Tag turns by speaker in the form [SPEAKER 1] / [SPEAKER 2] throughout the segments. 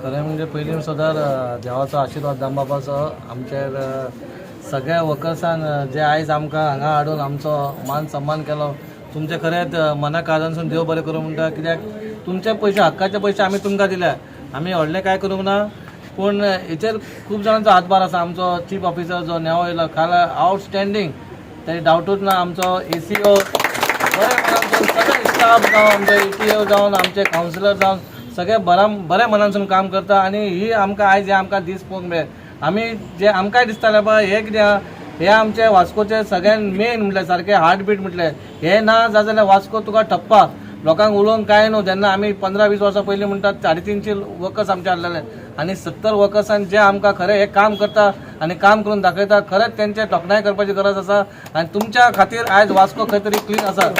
[SPEAKER 1] खरें म्हणजे पयलीं सदांच देवाचो आशिर्वाद दामबाबाचो आमचेर, सगळ्या वर्कर्सान जे आयज आमकां हांगा हाडून आमचो मान सन्मान केलो, तुमचें खरेंच मना काळजानसून देव बरें करूं म्हणटा. कित्याक तुमचे पयशे, हक्काचे पयशे आमी तुमकां दिल्या. आमी व्हडलें कांय करूंक ना, पूण हेचेर खूब जाणांचो हातभार आसा. आमचो चीफ ऑफिसर जो नेवो येयलो काल, आउटस्टँडींग, ते डावटूच ना. आमचो एसीओ बऱ्या मनानसून, सगळे स्टाफ जावं, आमचे एटीओ जावन, आमचे कावन्सिलर जावन, सगळे बरा बऱ्या मनानसून काम करता. आनी ही आमकां आयज हे आमकां दीस पळोवंक मेळ्ळे. आमी जे आमकांय दिसतालें, बाबा हे कितें आहा, हे आमचे वास्कोचे सगळ्यान मेन म्हटल्यार सारकें हार्टबीट म्हटलें. हे ना जालें जाल्यार वास्को तुका ठप्पा, लोकांक उलोवंक कांय न्हू. जेन्ना आमी 15-20 वर्सां पयलीं म्हणटात, 350 वर्कर्स आमचे आसलेले आनी 70 वर्कर्सान जे आमकां खरें हे काम करता आनी काम करून दाखयता, खरेंच तेंचे तोखणाय करपाची गरज आसा. आनी तुमच्या खातीर आयज वास्को खंय तरी क्लीन आसा.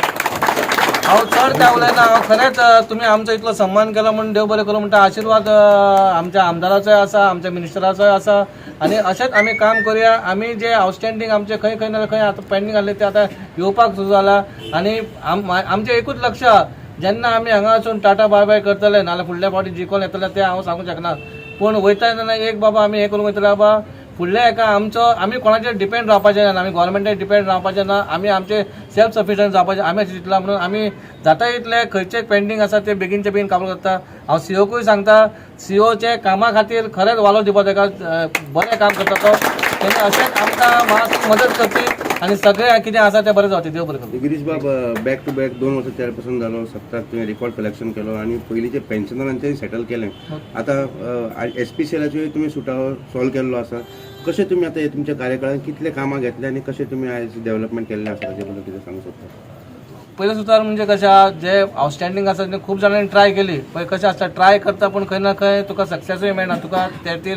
[SPEAKER 1] हांव चड काय उलयना. हांव खरेंच तुमी आमचो इतलो सन्मान केलो म्हूण देव बरें करूं म्हणटा. आशिर्वाद आमच्या आमदाराचोय आसा, आमच्या मिनिस्टराचोय आसा आनी अशेंच आमी काम करुया. आमी जे आउटस्टँडींग आमचे खंय खंय ना खंय आतां पेंडींग आसले ते आतां येवपाक सुरू जाला. आनी आमचें एकूच लक्ष आहा, जेन्ना आमी हांगा वचून टाटा बाय बाय करतले, नाजाल्यार फुडल्या फावटी जिखोन येतले ते हांव सांगूंक शकना, पूण वयता तेन्ना एक बाबा आमी हें करूंक वयतले, बाबा फुडल्या एका आमचो आमी कोणाचेर डिपेंड रावपाचें ना, आमी गोवोरमेंटाचेर डिपेंड रावपाचें ना, आमी आमचे सेल्फ सफिशियंट जावपाचें आमी अशें चिंतलां. म्हणून आमी जाता इतले खंयचे पेंडींग आसा ते बेगीनचे बेगीन काम करता. हांव सीओकूय सांगता, सीओचे कामा खातीर खरेंच वालो दिवपा ताका. बरें काम करता तो. तेणे अशेंच आमकां मातशी मदत करची आनी सगळें कितें आसा तें बरें जावचें. देव बरें करूं.
[SPEAKER 2] गिरीश बाब, बॅक टू बॅक 2 वर्सां चेअरपर्सन जालो, सत्ताक तुवें रिकॉर्ड कलेक्शन केलो आनी पयलींचे पेन्शनरांचेय सेटल केलें. आतां एसपीसीएलाचोय तुमी सुटावो सॉल्व केल्लो आसा. कशें तुमी आतां हे तुमच्या कार्यकाळान कितले कामां घेतले आनी कशें तुमी आयज डेव्हलपमेंट केल्लें आसा, ताचे बद्दल कितें सांगू शकता?
[SPEAKER 1] पयलें सुद्दां म्हणजे कशें आहा, जे आउटस्टँडींग आसा ते खूब जाणांनी ट्राय केली. पळय कशें आसता, ट्राय करता पूण खंय ना खंय तुका सक्सेसूय मेळना. तुका ते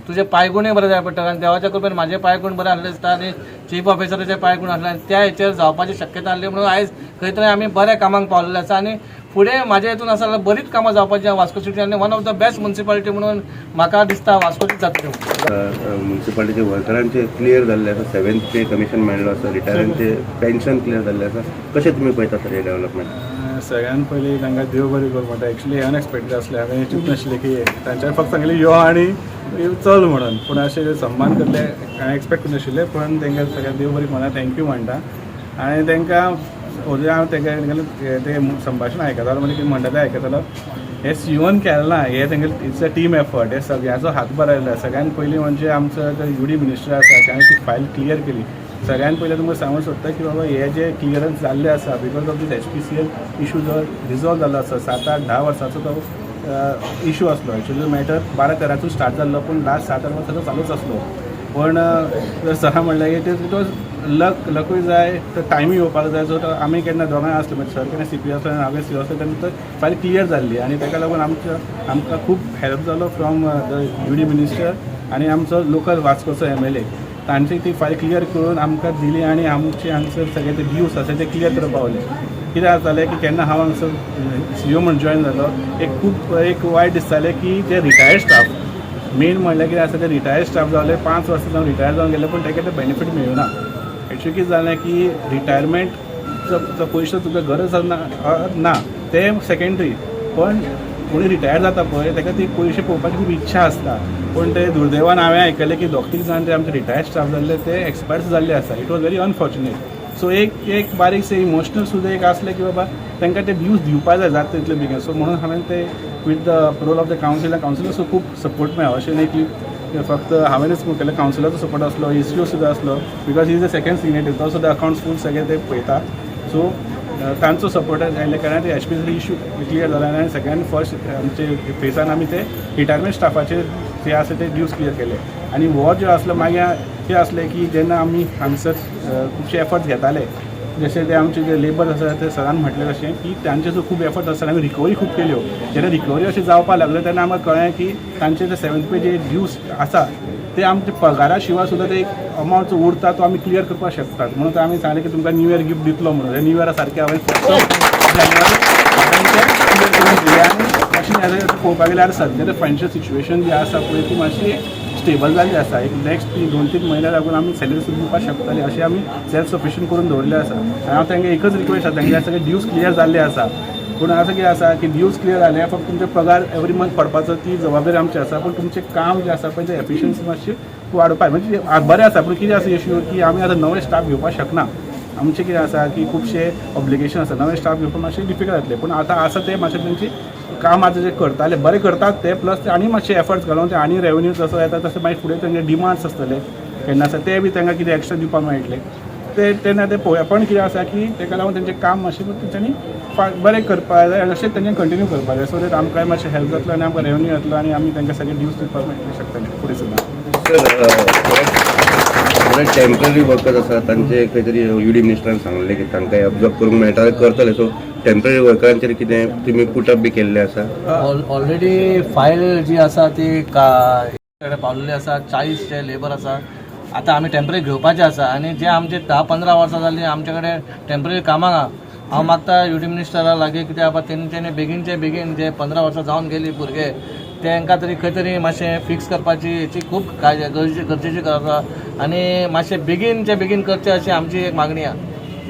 [SPEAKER 1] तुजे पांयगुणूय बरे जाय पडटा आनी देवाच्या कृपेन म्हाजे पांयगूण बरे आसले दिसता आनी चीफ ऑफिसराचे पांयगूण आसले आनी त्या हेचेर जावपाची शक्यता आसली म्हणून आयज खंय तरी आमी बऱ्या कामाक पावलेले आसा. आनी फुडें म्हाज्या हितून आसा जाल्यार बरीच कामां जावपाची आहा वास्को सिटी आनी one of the best municipality म्हणून म्हाका दिसता वास्कोचीच जातली.
[SPEAKER 2] म्युनिसिपालिटीचे वर्करांचे क्लियर जाल्ले आसा, सेव्हन्थ पे कमिशन मेळ्ळो आसा, रिटायरांचे पेन्शन क्लियर जाल्लें आसा. कशें तुमी पळयता सर हे डेव्हलपमेंट?
[SPEAKER 3] सगळ्यान पयलीं तांकां देव बरें करूं म्हणटा. एक्चुली अनएक्सपेक्टेड आसलें. हांवें चिंतूं नाशिल्लें की तांच्यानी फक्त सांगलें यो आनी चल म्हणून, पूण अशें सन्मान करले हांवें एक्सपेक्ट करूं नाशिल्लें. पण तांकां सगळ्यांक देव बरें म्हणा, thank you म्हणटा. आनी तांकां अजून हांव तांकां तें संभाशण आयकतालो, म्हणजे कितें म्हणटा तें आयकतालो. हें सीओन केलें ना हें, तेंगेलें it's a team effort. हे सगळ्यांचो हातभार आयला. सगळ्यान पयलीं म्हणजे आमचो जो युडी मिनिस्टर आसा, ताणें ती फायल क्लियर केली. सगळ्यान पयलीं तुमकां सांगूंक सोदता की बाबा हे जे क्लियरन्स जाल्ले आसा because of this HPCL issue जो रिजॉल्व जाल्लो आसा, 7-8-10 वर्साचो तो इशू आसलो. एक्चुअली मॅटर 12-13तूच स्टार्ट जाल्लो, पूण लास्ट 7-8 वर्सां तो चालूच आसलो. पण जर सरां म्हणलें की it was luck, लकूय जाय तर टायमूय येवपाक जाय. सो आमी केन्ना दोगांय आसलो, म्हणजे सर केन्ना सीपी आसलो आनी हांवें सी आसलो, तेन्ना फायल क्लियर जाल्ली आनी ताका लागून आमचो आमकां खूब हेल्प जालो फ्रॉम the UD minister आनी आमचो लोकल वास्कोचो एमएलए. तांची ती फायल क्लियर करून आमकां दिली आनी आमचे हांगसर सगळे ते ड्यूस आसा ते क्लियर करपाक पावले. कितें जातालें की केन्ना हांव हांगसर सीओ म्हण जॉयन जालो, एक खूब एक वायट दिसतालें की जे रिटायर्ड स्टाफ, मेन म्हणल्यार कितें आसा, ते रिटायर्ड स्टाफ जाले, 5 वर्सां जावन रिटायर जावन गेले, पूण ताका ते बेनिफीट मेळना. एक्चुअली कितें जालें की रिटायरमेंट पयशे तुका गरज ना ना ते सेकेंडरी, पण कोणी रिटायर जाता पळय ताका ती पयशे पळोवपाची खूब इच्छा आसता. पूण ते दुर्दैवान हांवें आयकलें की दोग तीग जाण ते आमचे रिटायर्ड स्टाफ जाल्ले ते एक्सपायर जाल्ले आसा. It was very unfortunate. So एक एक बारीकशें इमोशनल सुद्दां एक आसलें की बाबा तांकां ते ड्यूज दिवपा जाय जाता तितले बेगीन. सो म्हणून हांवें ते with the approval of the council, कावन्सिलाचो खूब सपोर्ट मेळ्ळो. अशें न्ही की फक्त हांवेंच केलें, कावन्सिलाचो सपोर्ट आसलो, एसीओ सुद्दां आसलो, because he is the second signatory, तो सुद्दां अकाउंट्स फूल सगळे ते पळयता. सो तांचो सपोर्ट आयिल्ल्या कारणान ते एचपीसी इशू क्लियर जाला आनी सगळ्यान फर्स्ट आमचे फेसान आमी ते रिटायरमेंट स्टाफाचे जे आसा ते ड्यूज क्लियर केले. आनी हो जो आसलो, मागीर कितें आसलें की जेन्ना आमी हांगसर खुबशे एफर्ट्स घेताले, जशे ते आमचे जे लेबर आसा ते सरान म्हटलें तशें की तांचे जो खूब एफर्ट आसताले, आमी रिकवरी खूब केल्यो. जेन्ना रिकवरी अशें जावपाक लागले तेन्ना आमकां कळ्ळें की तांचे जे सेवन्थ पे जे ड्यूज आसा ते आमचे पगारा शिवाय सुद्दां ते एक अमावंट जो उरता तो आमी क्लियर करपाक शकतात. म्हणून आमी सांगलें की तुमकां न्यू इयर गिफ्ट दितलो म्हणून. न्यू इयरा सारकें हांवें फर्स्ट जानेवारी तांचे क्लियर करून दिले. आनी अशें पळोवपाक गेल्यार सद्या ते फायनान्शियल सिच्युएशन जी आसा पळय ती मातशी स्टेबल जाल्ली आसा. एक नेक्स्ट 2-3 म्हयने लागून आमी सॅलरी सुद्दां दिवपाक शकतले अशें आमी सेल्फ सफिशियंट करून दवरिल्लें आसा. आनी हांव तांकां एकच रिक्वेस्ट आसा, तांचे सगळे ड्यूज क्लियर जाल्ले आसा. पूण आतां कितें आसा की ड्यूज क्लियर जाले, फक्त तुमचे पगार एवरी मंथ पडपाचो ती जबाबदारी आमची आसा. पूण तुमचें काम जें आसा पळय, तें एफिशियन्सी मातशी वाडोवपाक, म्हणजे बरें आसा. पूण कितें आसा इश्यू की आमी आतां नवे स्टाफ घेवपाक शकना. आमचें कितें आसा की खुबशे ऑब्लिगेशन आसा, नवे स्टाफ घेवपाक मातशें डिफिकल्ट जातलें. पूण आतां आसा ते मातशे तेंची काम आतां जे करताले, बरें करतात ते, प्लस ते आनी मातशे एफर्ट्स घालून ते आनी रेवेन्यू जसो येता तसो मागीर फुडें तेंचे डिमांड्स आसतले केन्ना आसा, ते बी तांकां कितें एक्स्ट्रा दिवपाक मेळटलें ते तेन्ना ते पळोवया. पण कितें आसा की तेका लागून तेंचें काम मातशें तेंच्यांनी बरें करपाक जाय आनी अशें तेंच्यांनी कंटिन्यू करपाक जाय, सो that आमकांय मातशें हेल्प जातलो आनी आमकां रेवेन्यू येतलो आनी आमी तांकां सगळे ड्यूज दिवपाक मेळटले शकतले फुडें सुद्दां.
[SPEAKER 2] सर, टेंपररी वर्कर्स आसा, तांचे खंय तरी युडी मिनिस्टरान सांगलें की तांकां एब्जॉर्ब करूंक मेळटा जाल्यार करतले. सो टेंपररी वर्करांचेर कितें तुमी पुटअप बी केल्लें आसा?
[SPEAKER 1] ऑलरेडी फायल जी आसा ती का कडेन पावलेली आसा. 40 जे लेबर आसा, आतां आमी टेंपररी घेवपाचे आसा आनी जे आमचे 10-15 वर्सां जालीं आमचे कडेन टेंपररी कामाक आहा. हांव मागता युडी मिनिस्टरा लागीं, कित्याक बाबा तेंच्यांनी बेगीनचे बेगीन जे 15 वर्सां जावन गेली भुरगे, तेंकां तरी खंय तरी मातशें फिक्स करपाची हेची खूब गरजेची गरज आसा आनी मातशें बेगीनचे बेगीन करचें अशी आमची एक मागणी आहा.